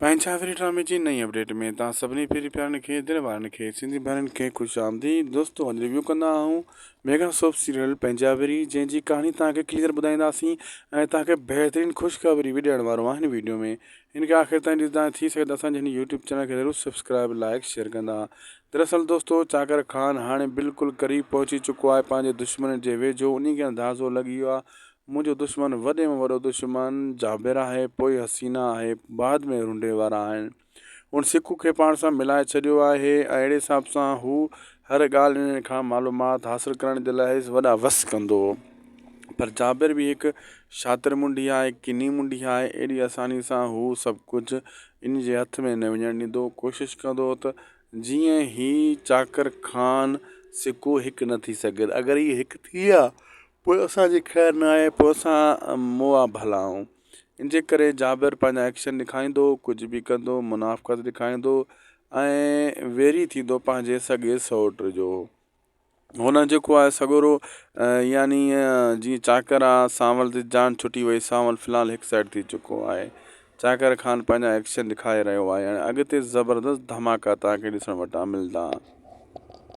پنهنجا وري ڊرامي جي نئين اپڊيٽ ۾ توهان سڀني پيري پيارن کي دل وارن کي سنڌي ڀائرن کي خوش آمديد دوستو اڄ ريويو ڪندا آهيون ميگا سوپ سيريل پنهنجا وري جنهن جي ڪهاڻي توهان کي ڪليئر ٻڌائينداسين ۽ توهان کي بهترين خوشخبري به ڏيڻ وارو آهن ويڊيو ۾ ان کي آخر تائين ڏسندا ٿي سگهي ته اسان جي هن يوٽيوب چينل کي ضرور سبسڪرائب لائڪ شيئر ڪندا دراصل دوستو چاڪر خان هاڻي بلڪل قريب پهچي چڪو آهي پنهنجي دشمن جي ويجهو انهي کي اندازو لڳي ويو آهي منهنجو دشمن وڏي ۾ وڏو دشمن جابر آهي، پوء حسينه آهي، بعد ۾ رنڊي وارا آهن. هن سڪو کي پاڻ سان ملائي ڇڏيو آهي ۽ اهڙي حساب سان هو هر ڳالهه انهن کان معلومات حاصل ڪرڻ جي لاء وڏا وس ڪندو. پر جابر به هڪ شاطر منڍي آهي، ڪني منڍي آهي، ايڏي آساني سان هو سڀ ڪجهه ان جي هٿ ۾ نه وڃڻ ڏيندو. ڪوشش ڪندو ته جيئن هي چاڪر خان سڪو هڪ نه ٿي سگهي. اگر هي هڪ ٿي ويا پوء اسان جي خير نه آهي پوء اسان مئا ڀلا آهيون ان جي ڪري جابر پنهنجا ايڪشن ڏيکاريندو ڪجهه به ڪندو منافقت ڏيکاريندو ۽ ويري ٿيندو پنهنجي سڳي سئوٽ جو هن جيڪو آهي سڳورو يعني جيئن چاڪر آ سانول تي جان ڇٽي وئي سانول في الحال هڪ سائيڊ ٿي چڪو آهي چاڪر خان پنهنجا ايڪشن ڏيکاري رهيو آهي ۽ اڳتي زبردست ڌماڪا توهان کي ڏسڻ وٽان ملندا.